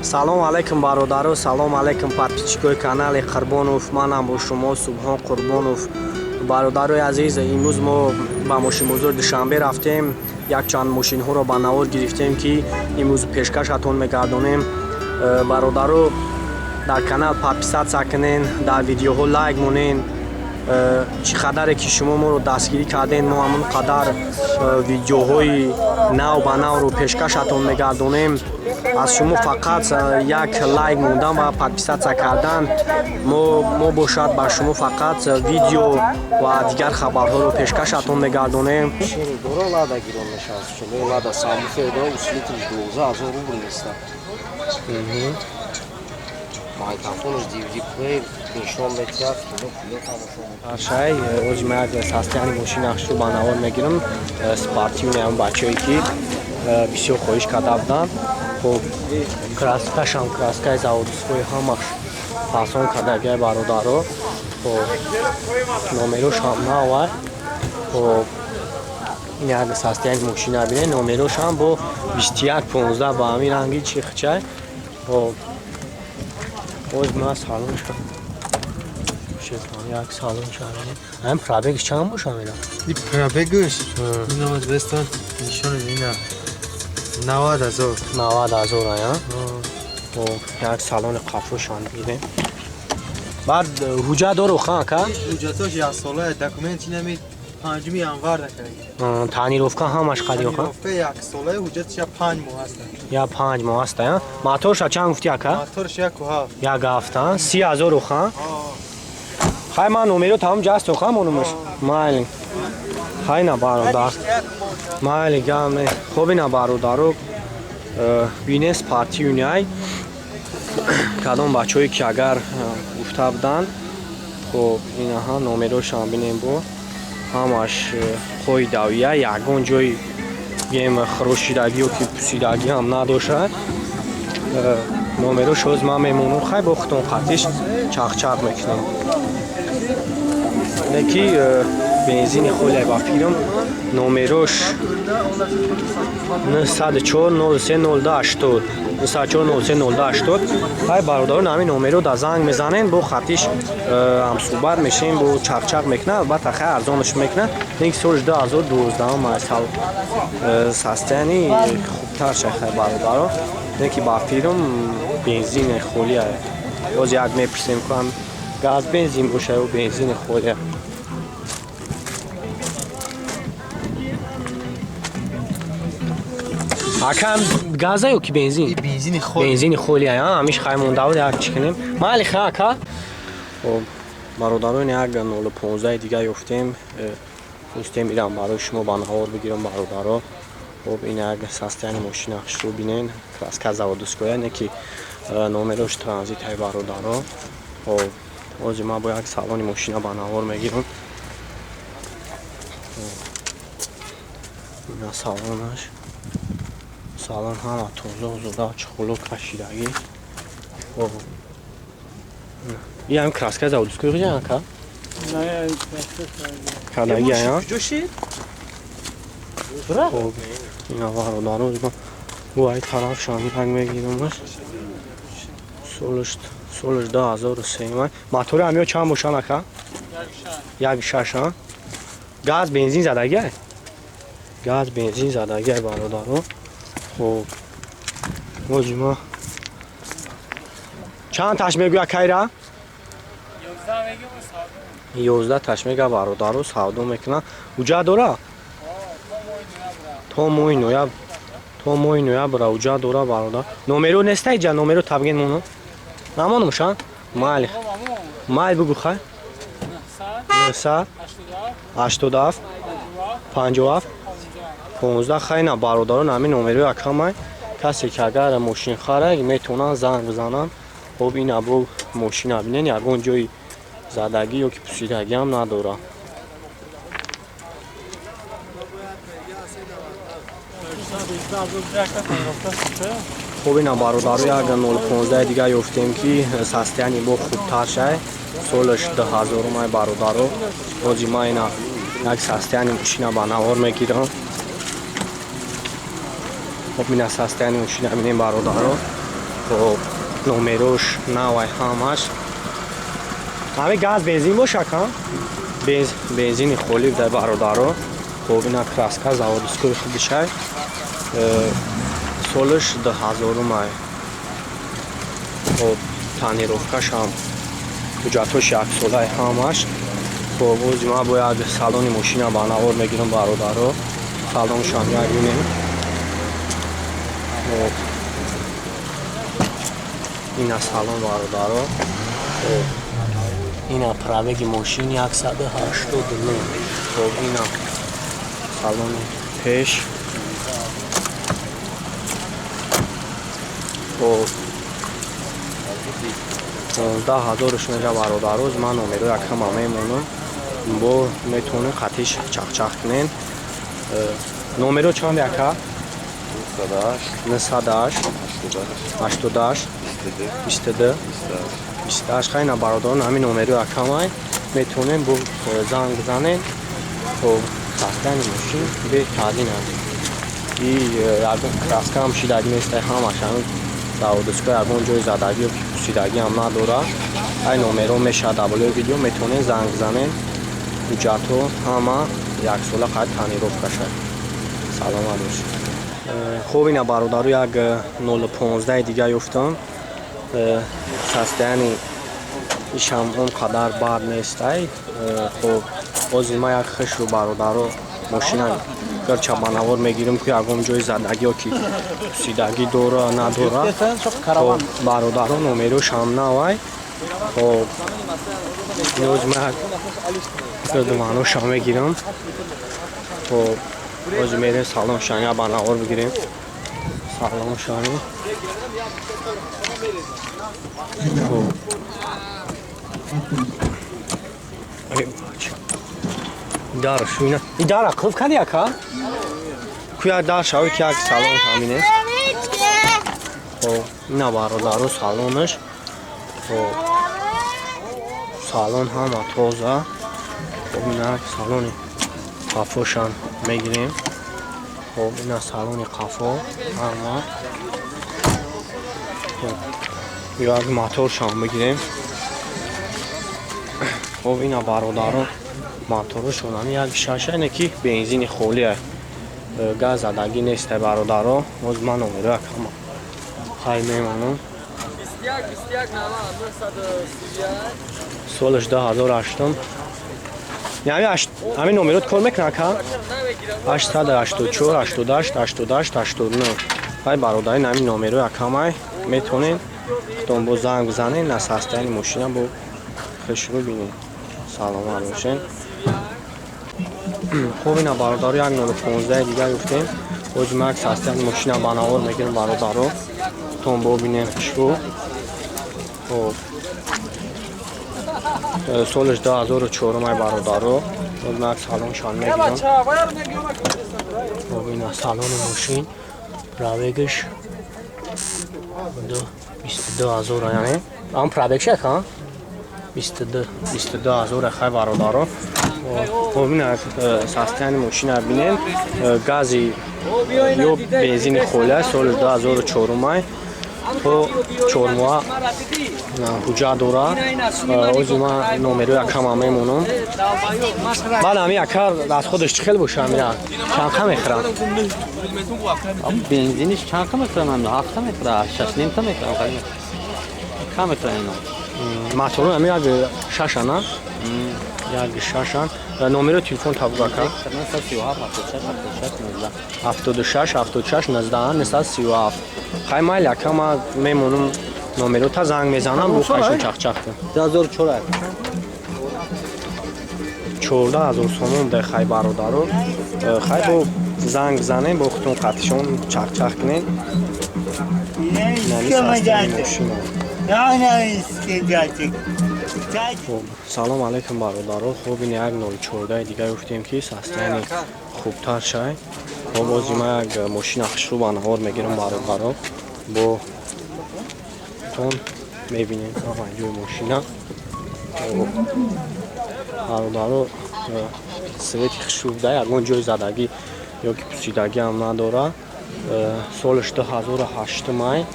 Салом алейкум, бародаро, салом алейкум, подписчикои канали Қурбонов. Манам бо шумо Субҳон Қурбонов. Бародарои азиз, имрӯз мо ба мошинбозори Душанбе рафтем, якчанд мошинҳоро ба навор гирифтем, ки имрӯз пешкашатон мегардонем. Бародаро, дар канал подписаться кунен, дар видеоҳо лайк монен. Чӣ қадаре ки шумо моро дастгирӣ кардем, мо ҳамон қадар видеоҳои нав ба навро пешкашатон мегардонем. Аз шумо фақат як лайк мондан ва подписаться кардан, мо бошад ба шумо фақат видео ва дигар хабарҳоро пешкашатон мегардонем. Дора Лада гирон мешавад. Лада Сабвуфер дора, усилитель 12 000 рубл места. Магнитофонаш, DVD плеер нишон метиҳад, кино пулё тамошо. Шай, ози ма як состояние мошина хушрӯ ба навор мегирам. Спортивный, ҳам бачаҳое ки бисёр хоҳиш карда буданд. Хоб, краскашам краскаи заводской, ҳамаш фасон кардагиай, бародаро. Хоб, номерош ҳам навай. Хоб, ин як состояние мошина бинед, номерош ҳам бо 21 15 ба ҳамин ранги чихчай. Хоб, боз ма салонша, як салон шаҳрани. Ҳамин пробегш чанд боша мера? Пробегш инамаз бестан нишон, ина 90 000. 90 000 ая. Хоб, як салони қафошан бигирем. Баъд ҳуҷҷат дору хан ака? Ҳуҷҷатош яксола, документ инами 5 январ накардаги. Тонировка ҳамаш қадиёха? Тонировка яксола, ҳуҷҷатш я 5 моҳ аста. Я 5 моҳ аста, я. Моторша чанд гуфти, ака? Моторш 1,7. 1,7, 30 000 хан. Хай, ман номеро тамом ҷасту хан монумаш. Майли. Хай на, бародар. Майли, гам не. Хоб, ина, бародаро, бинес, спортивный. Кадом бачаҳое ки агар гуфта буданд. Хоб, инаҳа номерошам бинем, бо ҳамаш қоидавия, ягон ҷои гем хирошидагӣ ё ки пусидагӣ ҳам надошад. Номерош ҳоз ман мемонам, хай, бо худтон қатиш чақчақ мекунем. Леки бензини холе ба филм, номерош 904 03 02 80, 904 03 02 80. Хай, бародарон, ҳамин номеро да занг мезанем, бо хатиш ҳамсӯҳбат мешем, бо чақчақ мекунад, албатта, хай, арзонаш мекунад. Ин соли 2012 сал состояние хубтар ша. Хай, бародаро, леки ба филм бензини холия. Боз як мепурсем, кам газ бензин боша ё бензини холия. Акам, газа ё ки бензин? Бензини холи. Бензини холи, а ҳамиш хай монда буд, як чӣ кунем. Майли, ха, ака. Хоб, бародарон, як 0,15 дига ёфтем. Хостем ирам барои шумо ба навор бигирам, бародаро. Хоб, ин як состояние мошина хушрӯ бинен, краска заводская, не ки номерош транзит ҳай, бародаро. Хоб, ҳозир ман бо як салони мошина ба навор мегирам. Ина салонаш, салон ҳама тоза, озода, чухуло кашидагӣ. Хоб, ин ҳам краска заводской ҷа, ака, кардагӣ ая. Хоб, ина, бародаро, бо ай тарафшам як мегирамаш. Солаш 2003. Мотори ҳамиё чанд бошанд, ака? 1,6, а газ бензин задагиай, газ бензин задагиай, бародаро. Хоб, ҳози ма чанд таш мегӯя кайра? 11 таш мега, бародаро, савдо мекунад. Ҳуҷҷат дора то моҳи ноябр, то моҳи ноябра ҳуҷҷат дора, бародар. Номеро неста иҷа, номеро табген моно намонумша. Майли, майли, бугу, хай. 987 57 15. Хайна, бародарон, ҳамин номерои акамай. Касе ки агар мошин хара, метавонанд занг бизананд. Хоб, ина бо мошина бинен, ягон ҷои задагӣ ё ки пусидагӣ ҳам надорад. Хоб, ина, бародаро, як 0,15 дига ёфтем, ки состояние бо хубтар шай, солаш дуҳазорумай, бародаро. Ҳози ма ина як состояние мошина ба навор мегирам. Хоб, ина состояние мошина бинем, бародаро. Хоб, номерош навай ҳамаш. Ҳами газ бензин боша ка? Бензини холӣ дар бародаро. Хоб, ина краска заводской худишай. Солаш 2000-умай. Хоб, тонировкашам, ҳуҷҷатҳош яксолаи ҳамаш. Хоб, ози ман бояд салони мошина ба навор мегирам, бародаро. Салоншам як бинем. Хоб, ина салон, бародаро. Хоб, ина пробеги мошин 189. Хоб, ина салони пеш. Хоб, 15 000-ш мега, бародароз. Ман номеро якама мемонам, бо метавонем қатиш чахчах кунем. Номеро чанд, яка? 98 88 22 28. Хайна, бародарон, ҳамин номеро якамай, метавонем бо занг бизанем. Хоб, состояни мошин беҳтарин аст. И ягон краскаам шидагӣ нестай, ҳамаш ҳамин заводской, ягон ҷои задагӣ ё ки пусидагӣ ҳам надорад. Ай номеро мешавад дар болои видео, метавонем занг бизанем. Ҳуҷҷатҳо ҳама яксола, қайд тонировка шад. Саломат бошед. Хоб, ина, бародару, як 0,15 дига ёфтам. Состояни ишам он қадар бад нестай. Хоб, ҳозир ман як хишру, бародаро, мошина гарча ба навор мегирам, ки ягон ҷои задагӣ ё ки пусидагӣ дора, надора. Хоб, бародаро, номерошам навай. Хоб, ҳозир ман як дуваноша мегирам. Хоб, ҳозир мерем салоншани ба навор бигирем, салоншани. Хоб. Эй, бача. Дар шуина. И дара қилф кади, ака? Куя дар шави, ки як салон ҳамине. Хоб, ина, бародаро, салонаш. Хоб. Салон ҳама тоза. Хоб, ина салони қафошан мегирем. Хоб, ина салони қафо ҳама. Хоб, як моторшам бигирем. Хоб, ина, бародаро, моторошон ҳами як шаша, ине ки бензини холия, газ задагӣ нестай, бародаро. Боз ман номеро якама хай мемонам. Солаш 2008. Яъне ҳамин номерот кор мекунад, ка? 884 88 88 89. Хай, бародарин, ҳамин номеро якамай, метавонед худтон бо занг бизанед, на состояни мошина бо хушрӯ бинед. Саломат бошед. Хоб, ина, бародаро, як 0,15 дигар ёфтем. Боз ман як состояни мошина ба навор мегирам, бародаро, худтон бобинед хушрӯ. Хоб, солаш 2004 ай, бародаро. Боз ман як салоншан мегирам. Хоб, ина салони мошин, пробегаш 22 000, яъне ам пробег шак 22 22 000. Хай, бародаро, хоб, ина состояни мошина бинем. Гази ё бензини холия, соли 2004 ай, то 4 моҳа ҳуҷҷат дора. Ози ман номеро якама мемонам. Баъд ҳами яка аз худаш чӣ хел боша, ҳамира чанд мехӯрам? Бензиниш чанд ка мехӯрам? Ҳафта мехӯра, шашнимта мехӯрам, кам мехӯрам ино. Моторо ҳами як шашана, як шашан. Номеро телефон табугака? 76 76 19 937. Хай, майли, ака, ман мемонам номерота, занг мезанам, бо қашон чахчах кун. 2004. 14 000 сомон да. Хай, бародаро, хай, бо занг бизанем, бо худтон қатишон чахчах кунед. Нами состояни мошина. Хоб, салом алейкум, бародаро. Хоб, ин як 0,14 дигар ёфтем, ки состояни хубтар шай. Хоб, ози ман як мошина хушрӯ ба навор мегирам, бародаро, бо тон мебинем ҳама ҷои мошина. Хоб, бародаро, свети хушрӯ да, ягон ҷои задагӣ ё ки пусидагӣ ҳам надорад. Солаш 2008 май.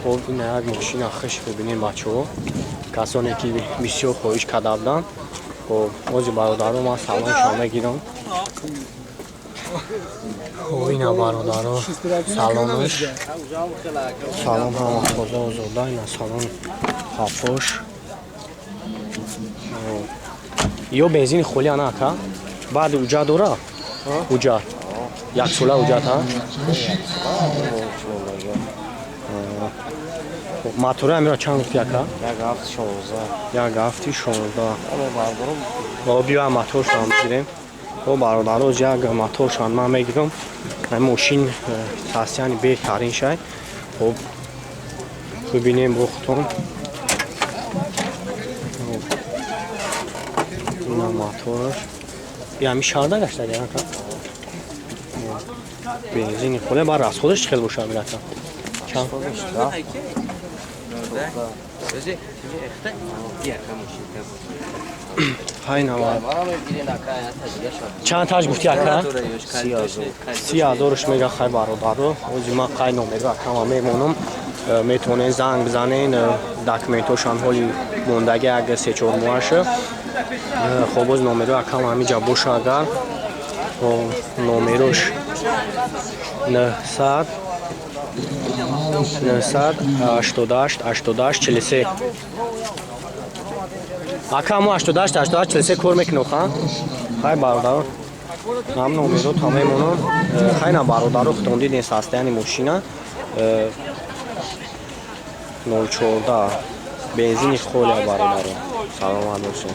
Хоб, ина як мошина хиш бибинем, бачаҳо, касоне ки бисёр хоҳиш карда буданд. Хоб, ози бародаро ман салоншон мегирам. Хоб, ина бародаро салонаш, салон ҳама тоза озода, ина салон хафош. Ё бензини холи ана ака, баъд уҷа дора, уҷа яксола уҷат ҳа. Мотори амира чанд гуфти ака? 1.7 16. 1.7 16. Биё, моторшам бигирем. О, бародаро, як моторшам ман мегирам. Мошин состояни беҳтарин шай. Хоб, бибинем бохтон. Ина мотораш. Ями шарда гашта ака. Бензини холе бар расходаш чӣ хел бошад мирака? Чанд? Чанд таж гуфти ака? 30 000-ш мега. Хай бародаро, ози ман қай номеро акама мемонам, метавонед занг бизанен. Документошам ҳоли мондаги як се-чор моҳаша. Хоб, боз номеро акам ҳамиҷа боша агар. Номерош 900 988 88 43. Ака, мо 88 88 43 кор мекунем ха. Хай бародаро, ҳам номеро та мемонам. Хай на бародаро, худтон дидем состояни мошина. 014, бензини холия. Бародаро, саломат бошед.